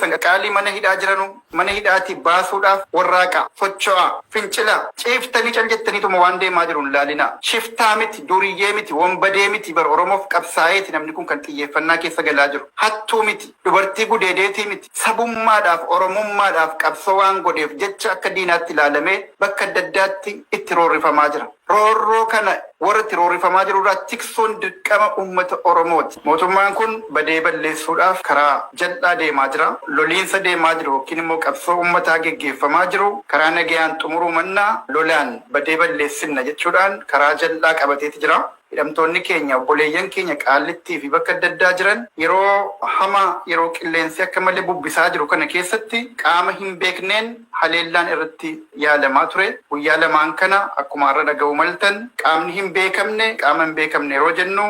keessan qaqaalii mana hidhaa jiranu mana hidhaatii baasuudhaaf warraaqaa, socho'aa, fincilaa, ciiftanii cal jettaniituma waan deemaa jiru hin laalinaa. Shiftaa miti, duriyyee miti, wonbadee miti bar Oromoof qabsaa'eeti namni kun kan xiyyeeffannaa keessa galaa jiru. Hattuu miti, dubartii gudeedeetii miti, sabummaadhaaf, Oromummaadhaaf qabsoo waan godheef jecha akka diinaatti ilaalamee bakka adda addaatti itti roorrifamaa jira. Roorroo kana warra itti roorrifamaa jiru irraa tiksuun dirqama uummata Oromooti. Mootummaan kun badee balleessuudhaaf karaa jal'aa deemaa jira. Loliinsa deemaa jiru yookiin immoo qabsoo uummataa geggeeffamaa jiru karaa nagayaan xumuruu mannaa lolaan badee balleessinna jechuudhaan karaa jal'aa qabateeti jira. Hidhamtoonni keenya, obboleeyyan keenya Qaallittii fi bakka adda addaa jiran yeroo hamaa, yeroo qilleensi akka malee bubbisaa jiru kana keessatti qaama hin beekneen haleellaan irratti yaalamaa ture. Guyyaa lamaan kana akkuma har'a dhaga'uu maltan qaamni hin beekamne, qaama hin beekamne yeroo jennu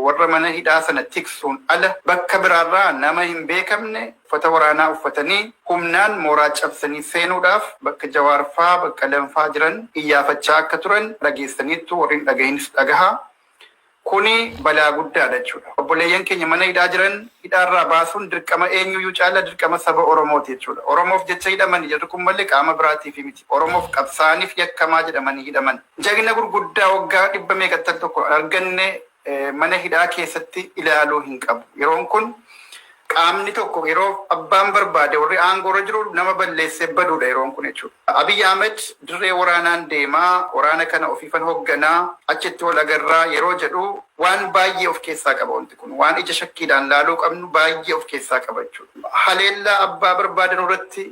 warra mana hidhaa sana tiksuun ala bakka biraarraa nama hin beekamne uffata waraanaa uffatanii humnaan mooraa cabsanii seenuudhaaf bakka Jawaarfaa, Baqqalanfaa jiran iyyaafachaa akka turan dhageessaniittu, warri hin dhagahinis dhagahaa. Kuni balaa guddaadha jechuudha. Obboleeyyan keenya mana hidhaa jiran hidhaarraa baasuun dirqama eenyuyyuu caala dirqama saba Oromooti jechuudha. Oromoof jecha hidhamani jarri kun malee qaama biraatiif miti. Oromoof qabsaa'aniif yakkamaa jedhamanii hidhaman. Jagna gurguddaa waggaa dhibba meeqatti al tokko arganne mana hidhaa keessatti ilaaluu hin qabu. Yeroon kun qaamni tokko yeroo abbaan barbaade warri aangoorra jiru nama balleessee baduudha yeroon kun jechuudha. Abiy Ahmed dirree waraanaan deemaa, waraana kana ofiifan hoogganaa, achitti wal agarraa yeroo jedhu waan baay'ee of keessaa qaba wanti kun. Waan ija shakkiidhaan laaluu qabnu baay'ee of keessaa qaba jechuudha. Haleellaa abbaa barbaadan irratti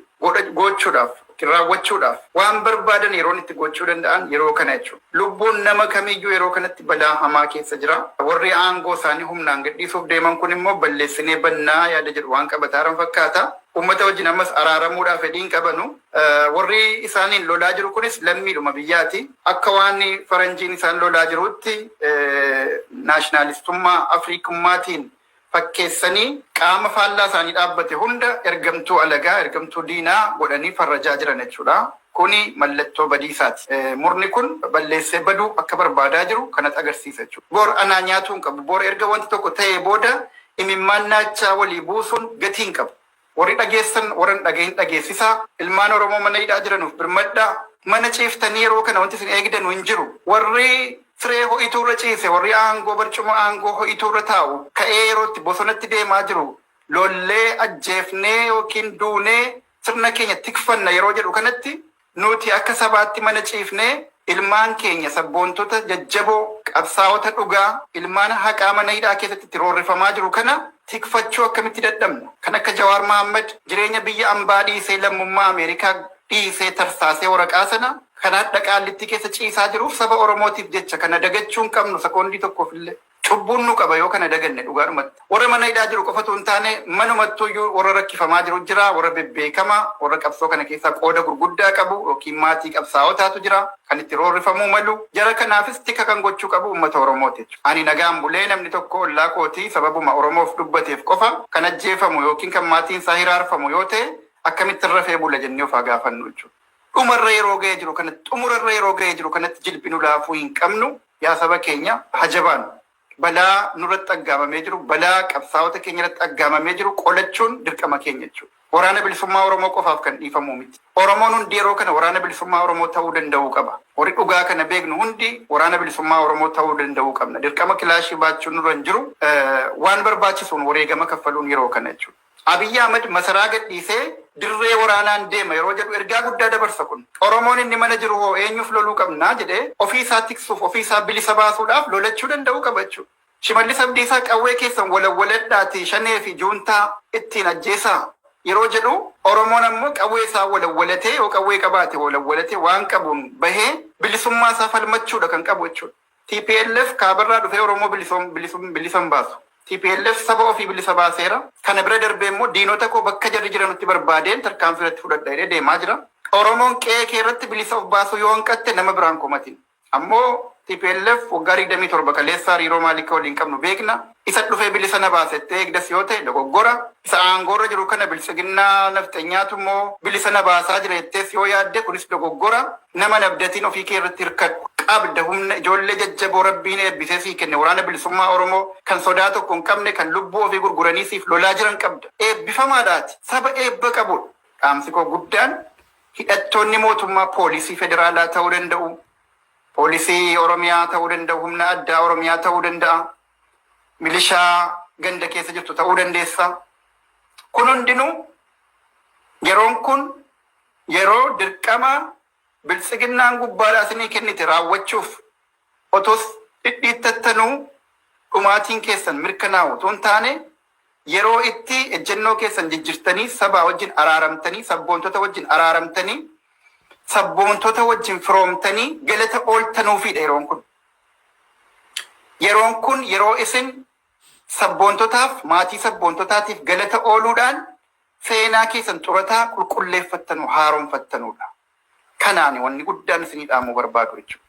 gochuudhaaf, raawwachuudhaaf waan barbaadan yeroon itti gochuu danda'an yeroo kana jechuudha. Lubbuun nama kamiyyuu yeroo kanatti balaa hamaa keessa jira. Warri aangoo isaanii humnaan gadhiisuuf deeman kun immoo balleessinee bannaa yaada jedhu waan qabataaran fakkaata. Uummata wajjin ammas araaramuudhaaf fedhii hin qabanu. Warri isaaniin lolaa jiru kunis lammiidhuma biyyaati. Akka waan faranjiin isaan lolaa jirutti naashinaalistummaa Afriikummaatiin fakkeessanii qaama faallaa isaanii dhaabbate hunda ergamtuu alagaa, ergamtuu diinaa godhanii farrajaa jiran jechuudha. Kuni mallattoo badiisaati. Murni kun balleessee baduu akka barbaadaa jiru kanatti agarsiisa jechuudha. Bor anaa nyaatuu hin qabu. Bor erga wanti tokko ta'ee booda imimmaan naachaa walii buusuun gatii hin qabu. Warri dhageessan warra hin dhagahin dhageessisaa. Ilmaan Oromoo mana hidhaa jiranuuf birmadhaa. Mana ciiftanii yeroo kana wanti isin eegdanu hin jiru. Warri siree ho'ituu irra ciise, warri aangoo barcuma aangoo ho'ituu irra taa'u ka'ee yeroo itti bosonatti deemaa jiru lollee ajjeefnee yookiin duunee sirna keenya tikfanna yeroo jedhu kanatti nuti akka sabaatti mana ciifnee ilmaan keenya sabboontota jajjaboo, qabsaa'ota dhugaa, ilmaan haqaa mana hidhaa keessatti itti roorrifamaa jiru kana tikfachuu akkamitti dadhabna? Kan akka Jawaar Mohaammed jireenya biyya ambaa dhiisee, lammummaa Ameerikaa dhiisee, tarsaasee waraqaa sana kan hadha Qaallittii keessa ciisaa jiruuf saba Oromootiif jecha kana dagachuu hin qabnu sekoondii tokkoof illee. Cubbuun nu qaba yoo kana daganne dhugaadhumatti. Warra mana hidhaa jiru qofatu hin taane manumattuyyuu warra rakkifamaa jiru jira, warra bebbeekamaa, warra qabsoo kana keessaa qooda gurguddaa qabu yookiin maatii qabsaa'otaatu jira kan itti roorrifamuu malu. Jara kanaafis tika kan gochuu qabu uummata Oromooti jechuudha. Ani nagaan bulee namni tokko ollaa kootii sababuma Oromoof dubbateef qofa kan ajjeefamu yookiin kan maatiin isaa hiraarfamu yoo ta'e akkamittiin rafee bula jennee of haa gaafannu jechuudha. Dhumarra yeroo ga'ee jiru kanatti, xumurarra yeroo ga'ee jiru kanatti jilbinu laafuu hin qabnu. Yaa saba keenya hajabaan balaa nurratti aggaamamee jiru, balaa qabsaa'ota keenya irratti aggaamamee jiru qolachuun dirqama keenya jechuudha. Waraana Bilisummaa Oromoo qofaaf kan dhiifamuu miti. Oromoon hundi yeroo kana Waraana Bilisummaa Oromoo ta'uu danda'uu qaba. Warri dhugaa kana beeknu hundi Waraana Bilisummaa Oromoo ta'uu danda'uu qabna. Dirqama kilaashii baachuun nurra hin jiru. Waan barbaachisuun wareegama kaffaluun yeroo kana jechuudha. Abiy Ahmed masaraa gadhiisee dirree waraanaan deema yeroo jedhu ergaa guddaa dabarsa kun. Oromoon inni mana jiru hoo eenyuuf loluu qabnaa jedhee ofii isaa tiksuuf, ofii isaa bilisa baasuudhaaf lolachuu danda'uu qaba jechuudha. Shimallis Abdiisaa qawwee keessan walawwaladhaatii shanee fi juuntaa ittiin ajjeesaa yeroo jedhu Oromoon ammoo qawwee isaa walawwalatee, yoo qawwee qabaate walawwalatee, waan qabuun bahee bilisummaa isaa falmachuudha kan qabu jechuudha. TPLF kaabarraa dhufee Oromoo bilisa hin baasu. TPLF saba ofii bilisa baaseera. Kana bira darbee immoo diinota koo bakka jarri jiranutti barbaadeen tarkaanfii irratti fudhadha jedhee deemaa jira. Oromoon qe'ee kee irratti bilisa of baasuu yoo hanqatte nama biraan komatin. Ammoo TPLF waggaa 27 kaleessa hariiroo maalii akka waliin qabnu beekna. Isa dhufee bilisa na baasettee eegdas yoo ta'e dogoggora. Isa aangoorra jiru kana biltsiginnaa nafxenyaatu immoo bilisa na baasaa jira jettees yoo yaadde kunis dogoggora. Nama nabdatiin ofii kee irratti hirkadhu. Qabda humna ijoollee jajjaboo Rabbiin eebbisee sii kenne, Waraana Bilisummaa Oromoo kan sodaa tokko hin qabne, kan lubbuu ofii gurguranii siif lolaa jiran qabda. Eebbifamaadhaati. Saba eebba qabudha. Dhaamsi koo guddaan, hidhattoonni mootummaa poolisii federaalaa ta'uu danda'u, poolisii Oromiyaa ta'uu danda'u, humna addaa Oromiyaa ta'uu danda'a, milishaa ganda keessa jirtu ta'uu dandeessa. Kun hundinuu, yeroon kun yeroo dirqama Biltsiginnaan gubbaadhaa isinii kennite raawwachuuf otos dhidhiittattanuu dhumaatiin keessan mirkanaa'u otoo hin taane, yeroo itti ejjennoo keessan jijjirtanii sabaa wajjin araaramtanii, sabboontota wajjin araaramtanii, sabboontota wajjin firoomtanii galata ooltanuufiidha yeroon kun. Yeroon kun yeroo isin sabboontotaaf, maatii sabboontotaatiif galata ooluudhaan seenaa keessan xurataa qulqulleeffattanu, haaromfattanuudha. Kanaan wanni guddaan isinii dhaamuu barbaadu jechuudha.